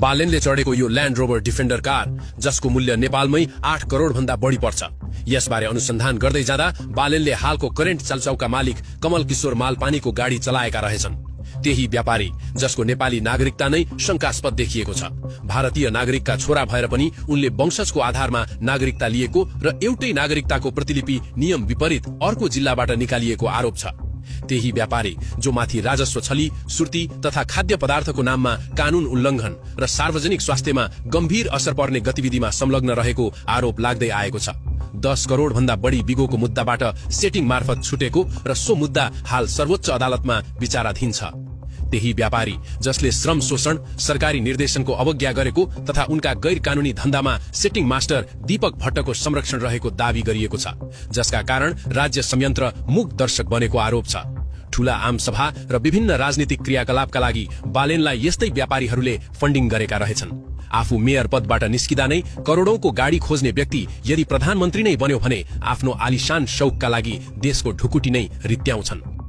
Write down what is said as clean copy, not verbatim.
बालेनले चढेको यो land Rover defender car जसको मूल्य नेपालमै 8 करोड भन्दा बढी पर्छ। यसबारे अनुसन्धान गर्दै जाँदा बालेनले हालको करेन्ट चालचाउका मालिक कमल किशोर मालपानीको गाडी चलाएका रहेछन्। त्यही व्यापारी जसको नेपाली नागरिकता नै शंकास्पद देखिएको छ। भारतीय नागरिकका छोरा भएर पनि उनले वंशजको आधारमा नागरिकता लिएको र एउटै नागरिकताको प्रतिलिपि नियम विपरीत अर्को जिल्लाबाट निकालिएको आरोप छ। त्यही व्यापारी जो माथि राजस्व छली, सुर्ती तथा खाद्य पदार्थको नाममा कानून उल्लंघन र सार्वजनिक स्वास्थ्यमा गम्भीर असर पर्ने गतिविधिमा संलग्न रहेको आरोप लाग्दै आएको छ। 10 करोड भन्दा बढी बिगोको मुद्दाबाट सेटिङ मार्फत छुटेको र सो मुद्दा हाल सर्वोच्च अदालतमा विचाराधीन छ। त्यही व्यापारी जसले श्रम शोषण, सरकारी निर्देशनको अवज्ञा गरेको तथा उनका गैर कानूनी धन्दामा सेटिङ मास्टर दीपक भट्टको संरक्षण रहेको दावी गरिएको छ, जसका कारण राज्य संयन्त्र मूक दर्शक बनेको आरोप छ। ठूला आमसभा र विभिन्न राजनीतिक क्रियाकलापका लागि बालेनलाई यस्तै व्यापारीहरूले फन्डिङ गरेका रहेछन्। आफू मेयर पदबाट निस्किँदा नै करोडौंको गाडी खोज्ने व्यक्ति यदि प्रधानमन्त्री नै बन्यो भने आफ्नो आलिशान शौकका लागि देशको ढुकुटी नै रित्याउँछन्।